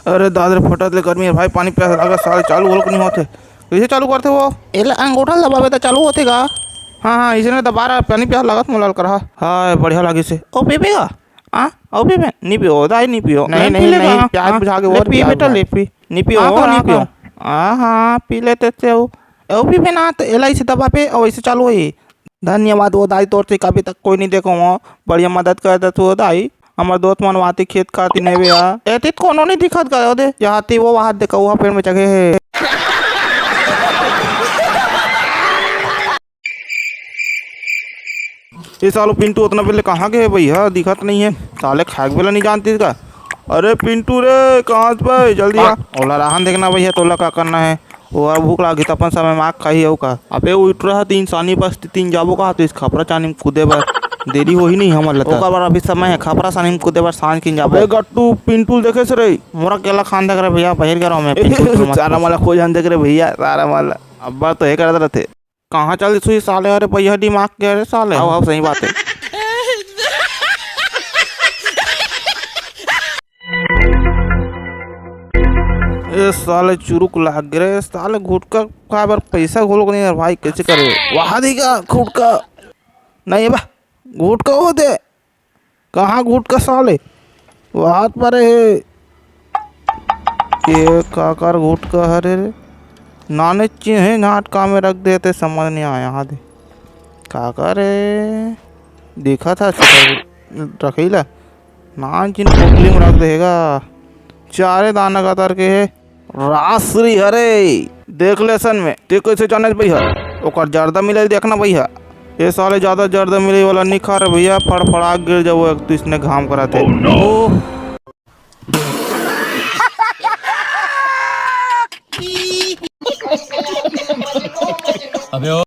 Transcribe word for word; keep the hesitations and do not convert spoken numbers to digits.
अरे दादा रे, फटत ले गर्मी हे भाई, पानी प्यास लागत, साले चालू घलोक नहीं होथे। कइसे चालू करथे वो? एला अंगूठा ल दबाबे त चालू होथे गा। हाँ, हाँ, इसने दबा रहा, पानी प्यास लागत मोला कर। हाँ, बढ़िया लागिस हे। ओ पीबे गा? आ, ओ पीबे? नी पियो, दाई नी पियो। नहीं, नहीं, पी ले नहीं, गा। प्यास बुझा के ले और पी प्यास बेटा, बुझा। ले पी। नी पियो, हाँ, ओ हाँ, नी पियो। हाँ। हाँ, हाँ, पी लेते थे वो। ओ पीबे ना, त एला इसे दबाबे, ओ इसे चालू होही। धन्यवाद वो दाई, तोर से कभी तक कोई नहीं देखो हो, बढ़िया मदद कर दे तू वो दाई। हमर दोस्त मन वाती खेत खाती नेवे आ। एती त कोनो नहीं दिखत गा, ओ दे, जहाँ ती वो वहाँ देखा, वहाँ पेड़ में चघे हे। ए सालो पिंटू, ओतना बेले कहाँ गे हे भैया? दिखत नहीं हे। साले खाए के बेला नहीं जानतीस का? अरे पिंटू रे, कहाँ से भाई? जल्दी आ। ओला राहन देखना भैया, तोला का करना हे? वो अब भूख लागी त अपन समय माग खाही अउ का। अबे उठ रहा तीन सानी बस तीन जाबो का, तो इस खपरा चानी में कूदे बर देरी होही नहीं हमर लता। ओकर बर अभी समय हे, खपरा सानी में कूदे बर सांझ किन जाबो। अबे गट्टू, पिंटू ल देखे से रे? मोरा केला खान देख रहे भैया, बहिर गे रहो मैं, पिंटू ल मत सारा पूछ। माला को जान देख रहे भैया, सारा माला। अब्बा तो हे करत रहते। कहाँ चल सुई साले? अरे भैया, दिमाग के, अरे साले। हाव, हाव, सही बात हे। ए साले, चुरुक लाग गे रे साले, गुटखा खाए बर पैसा घलोक नहीं हे भाई, कइसे करे? वहाँ दिखा गुटखा। नहीं बा, गुटखा होथे। कहाँ गुटखा साले? वहात परे हे। ये काकर गुटखा हरे रे? नाने चिन्हे नाटका में रख देते, समझ नहीं आया। हाँ दे, काकर रे? दिखा था रखीला। नान चिन्ह पोटली में रख देगा। चारे दाना कतर के हे। रासरी हरे, देख ले असन में, ते कइसे जाने भैया? ओकर जर्दा मिले देखना भैया। ये साले ज्यादा जर्दा मिले वाला नहीं खा रहे भैया, फड़फड़ा के गिर जाबो एक तो इसने घाम कराते। Oh no! ओह। अबे ओ।